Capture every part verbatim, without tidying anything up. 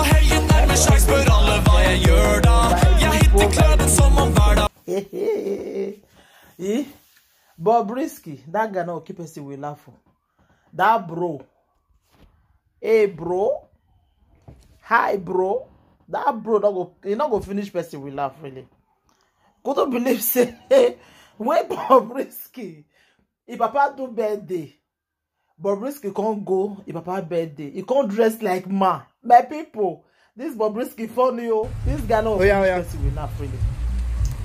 Hey, you like my shots, but all of I heard, uh, yeah, hit the club and someone fired up. Eh, Bobrisky, that guy no keep person we laugh for. That bro. Hey, bro. Hi, bro. That bro not go, he not go finish person we laugh, really. Couldn't believe say when Bobrisky, if papa do birthday, Bobrisky can't go if papa birthday. He can't dress like man. My people, this Bobrisky funny, oh. This guy no Oh, yeah, finish yeah. person we laugh, really.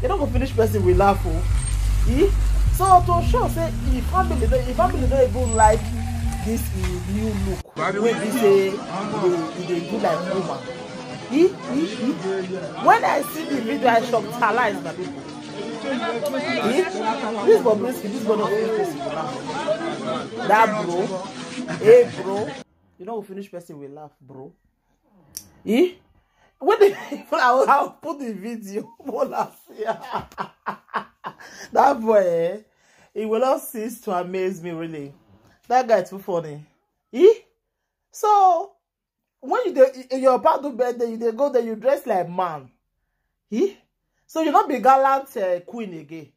He not go finish person we laugh, oh. He? So to show say he family no, he family no even like this, eh, new look. Wey be say he dey, he dey do like woman. He, he, he. When I see the video, I shocked her eyes, my people. Eh? This Bobrisky, this brother of this person will laugh. That bro, hey, bro, you know we finish person we laugh, bro. Eh? When the, I will, I will put the video. That boy, eh? He will not cease to amaze me, really. That guy too funny. Eh? So when you dey, your papa do birthday, you dey go there, you dress like man. Eh? So you not be gallant, uh, queen again.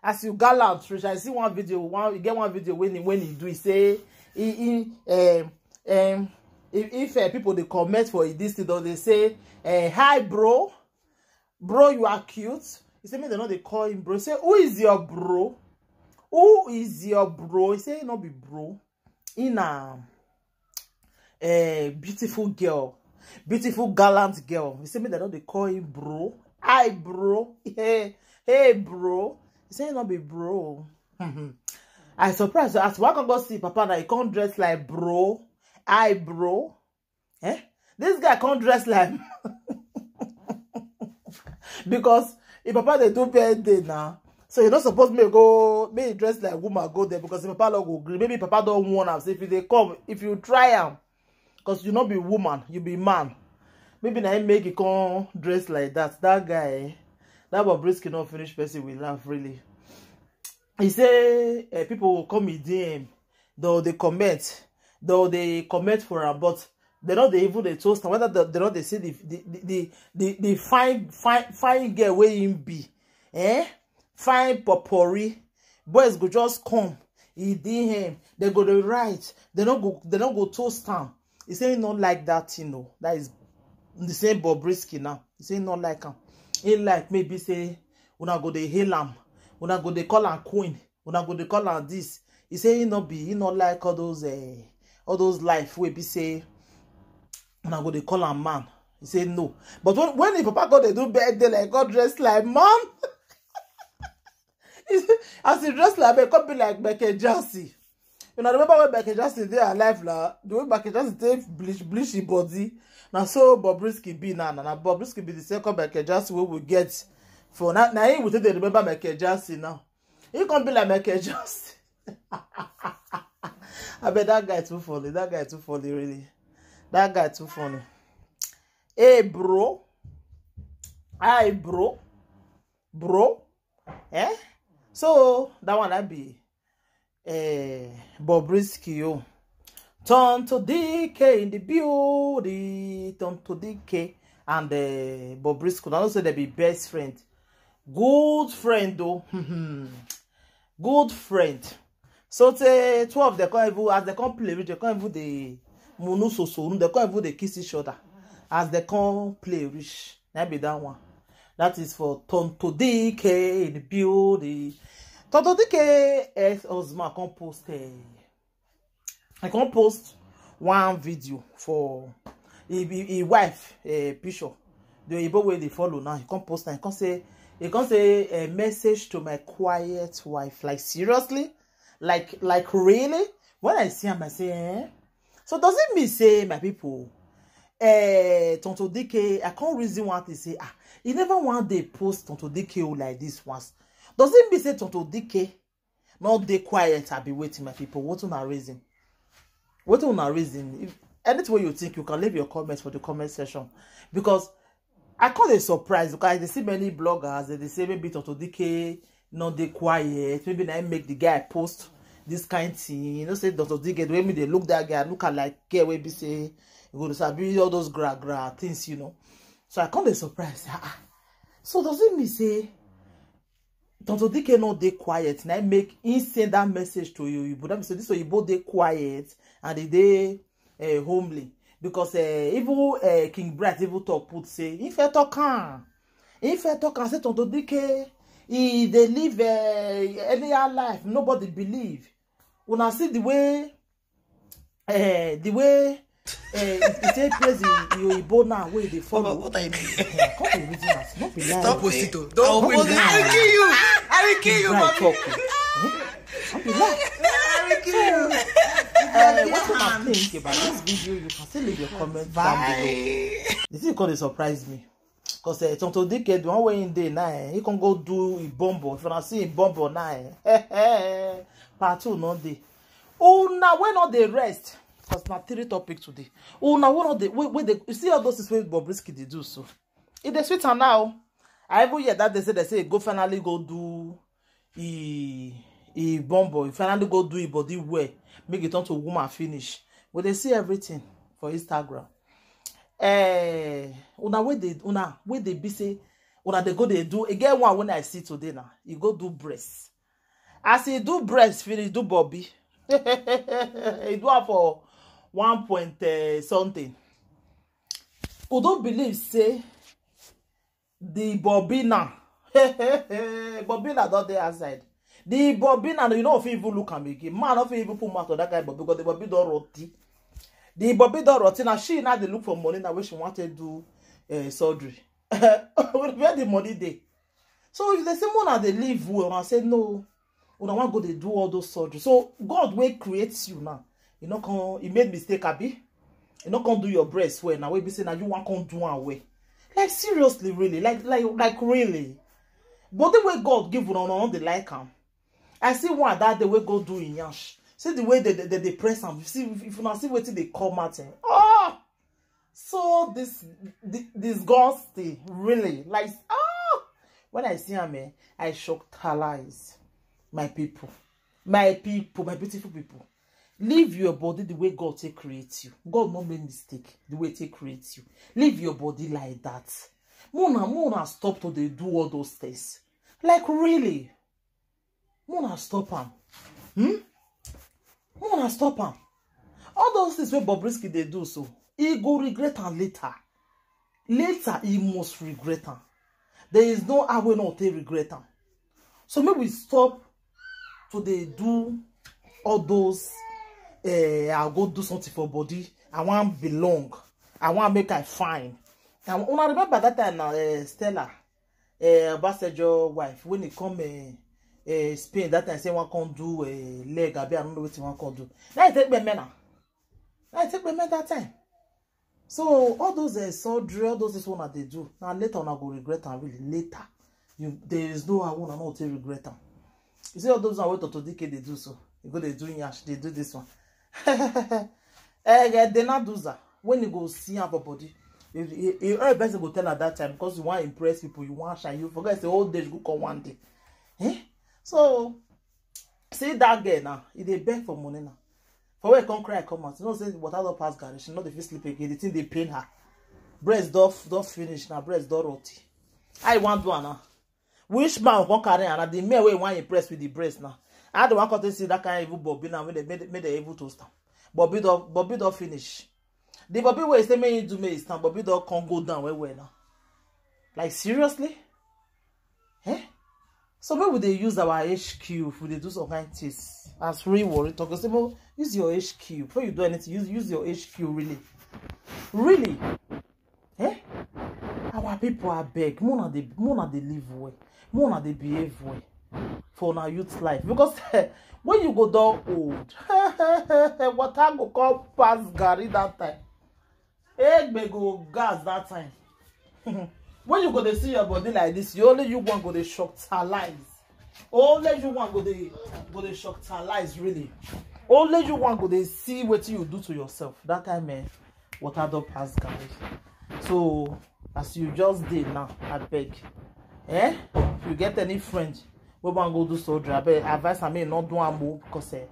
As you gallant, Trish, I see one video. One, you get one video when he, when he do, he say, he, he um, um, if, if uh, people they comment for this thing, though, they say, uh, "Hi, bro, bro, you are cute." He say, "Me, they know they call him bro." He say, "Who is your bro? Who is your bro?" He say, "He not be bro. In a, a beautiful girl, beautiful gallant girl." He say, "Me, they know they call him bro. Hi, bro. Hey, hey, bro." He say, "He not be bro." I surprised. As one can go see papa now, he can't dress like bro. Hi, bro. Eh? This guy can't dress like because if papa they do birthday now, so you not supposed me go, me dress like woman go there because if papa not go green. Maybe papa don't want us. If they come, if you try him, because you not be woman, you be man. Maybe now he make it come dress like that. That guy, eh, that Bobrisky not finish person we laugh, really. He say, uh, people will come in D M, though they comment, though they comment for him, but they not they even they toast him. Whether they, they not they see the the the the, the, the fine fine fine girl where him be, eh? Fine popori. Boys go just come, he D M. They go the right. They not go. They not go toast him. He say he not like that, you know. That is the same Bobrisky now. He say he not like him. He like maybe say una go dey hail am, una go dey call am queen, una go dey call am this. He say he not be, he not like all those, uh, all those life wey be say una go dey call am man. He say no. But when when him papa go dey do birthday like God dress like man, he say, as he dress like man, come be like Michael Jackson. You know, remember when Michael Jackson dey alive now? The way Michael Jackson take bleach bleach him body. Now so Bobrisky be now, now Bobrisky be the second Michael Jackson we will get for now. Now he will take dey remember Michael Jackson now. He can't be like Michael Jackson. I bet that guy too funny. That guy too funny, really. That guy too funny. Hey, bro. Hi, bro. Bro. Eh? So that one I be, eh, Bobrisky, oh. Tonto D K in the building. Tonto D K and, uh, Bobrisky. I don't say they be best friend. Good friend, though. Good friend. So say two of them come even, as they come play with, they come even the munu so so, they come even they kiss each other. As they come play rich, that be that one. That is for Tonto D K in the building. Tonto D K ex husband come post, eh, I come post one video for his, his, his wife, eh, picture. The Igbo way they follow now, he come post and he come say, he come say, "A message to my quiet wife." Like, seriously? Like, like, really? When I see him, I say, eh? So does it mean say, my people, eh, Tonto D K, I can't reason one thing say, ah, he never one day post Tonto D K like this once. Does it mean say Tonto D K not dey quiet? I be waiting, my people. What una reason? What una reason? If anything wey you think, you can leave your comments for the comment section, because I can't dey surprise, because I dey see many bloggers that they say maybe Tonto D K not dey quiet. Maybe I make the guy post this kind thing. You know, say Doctor Dike, the way me they look that guy, look at like girl wey be say you go to sabi all those gra gra things, you know. So I come dey surprise. Ah, ah. So does it mean say Doctor Dike no dey quiet? Na im make him send that message to Oyibo. That means say this Oyibo dey quiet and they dey uh, homely, because uh, even uh, King Bright even talk put say if I talk am, if I talk am say Doctor Dike, he dey live uh, anyhow life, nobody believe. Una see the way uh, the way uh, he take praise the Oyibo now wey dey follow. What I mean? Come dey reason as no be lie. Stop posting o. Don't post it. I will kill you. I will kill you, mommy. Talk o. No be lie. I will kill you. Uh, what una think about this video? You can still leave your comment down below. The thing come dey surprise me. Because uh, Doctor Dike, the one wey him dey now, eh, he can go do a bombo. If una see a bombo now, eh, part two no dey. Una wey no dey rest. Because na three topic today. Una wey no dey, wey, wey dey, you see all those things wey Bobrisky dey do so. E dey sweet am now. I even hear that they say they say go finally go do e e bombo, e finally go do e body well, make e turn to woman finish. We dey see everything for Instagram. Eh, una wey dey, una wey dey be say una dey go dey do, e get one wey I see today now. E go do breast. As e do breast finish, do bobby. E do am for one point uh, something. Who don't believe say the bobby now? Bobby now don dey outside. The bobby now, you no fit even look am again. Man no fit even put mouth on that guy bobby because the bobby don rotty. The bobby don rotty. Now she now dey look for money now wey she wan take do uh, surgery. Where the money dey? So if they say una dey live well, I say no. Una wan go dey do all those surgery. So God wey create you now, e no come, e made mistake, abi? E no come do your breast well now, wey be say na you wan come do am well. Like seriously, really? Like, like, like really? But the way God give una, una no dey like am. I see one that day wey go do im yansh. See the way they, they, they, dey press am. See if, if una see wetin dey come out, eh? Oh! So this di- disgusting, really. Like, ah, when I see am, eh, I shock talize. My people, my people, my beautiful people, leave your body the way God take create you. God no make mistake the way take create you. Leave your body like that. Mona, Mona, stop to dey do all those things. Like really, Mona stop am. Hmm? Mona stop am. All those things wey Bobrisky dey do so, he go regret am later. Later, he must regret am. There is no how we not take regret am. So make we stop to dey do all those. Uh, I go do something for body. I want belong. I want make I fine. And una remember that time now, uh, Stella, uh, Obasanjo wife, when he come uh, uh, Spain that time, say one come do uh, leg, abi I don't know what he one come do. Now he take me now. Now he take me that time. So all those uh, surgery, all those things una dey do, now later una go regret am really later. You, there is no how una no take regret am. You see all those wey Doctor Dike dey do so, you go dey do yansh, dey do this one. Eh, eh, they not do that. When you go see am for body, you, you, you, every person go tell at that time because you want to impress people, you want shine, you forget say old age go come one day. Eh? So see that girl now, e dey beg for money now. For where come cry come out, you know say water don pass garri, she no dey fit sleep again. The thing dey pain her. Breast don don finish now, breast don rotty. I want do am now. Which man come carry am? Na the men wey wan impress with the breast now. I don't want to see that kind of evil Bobby now when they made, made the evil to stand. Bobby don Bobby don finish. The Bobby wey say make him do make he stand, Bobby don come go down well well now. Like seriously? Eh? So when we dey use our H Q, if we dey do some kind things, as real worry talk, say, well, use your H Q. Before you do anything, use use your H Q really. Really? Eh? Our people are beg. Mona they Mona they live well. Mona they behave well for our youth life. Because when you go down old, water go come pass garri that time. Egbe go gas that time. When you go to see your body like this, you only you one go to shock talize. Only you one go to go to shock talize really. Only you one go to see what you do to yourself. That time, eh, water don pass garri. So as you just did now, I beg. Eh? If you get any friend, Go and go do surgery. I advise am make e no do am o, because eh,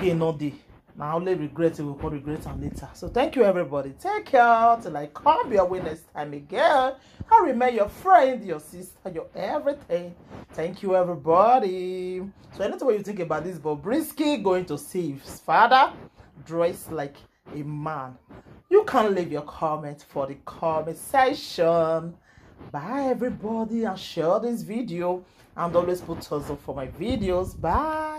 gain no dey. Na only regret, you go come regret am later. So thank you, everybody. Take care till I come your way next time again. I remain your friend, your sister, your everything. Thank you, everybody. So anything wey you think about this Bobrisky going to see his father dressed like a man, you can leave your comment for the comment section. Bye, everybody, and share this video. And always put thumbs up for my videos. Bye.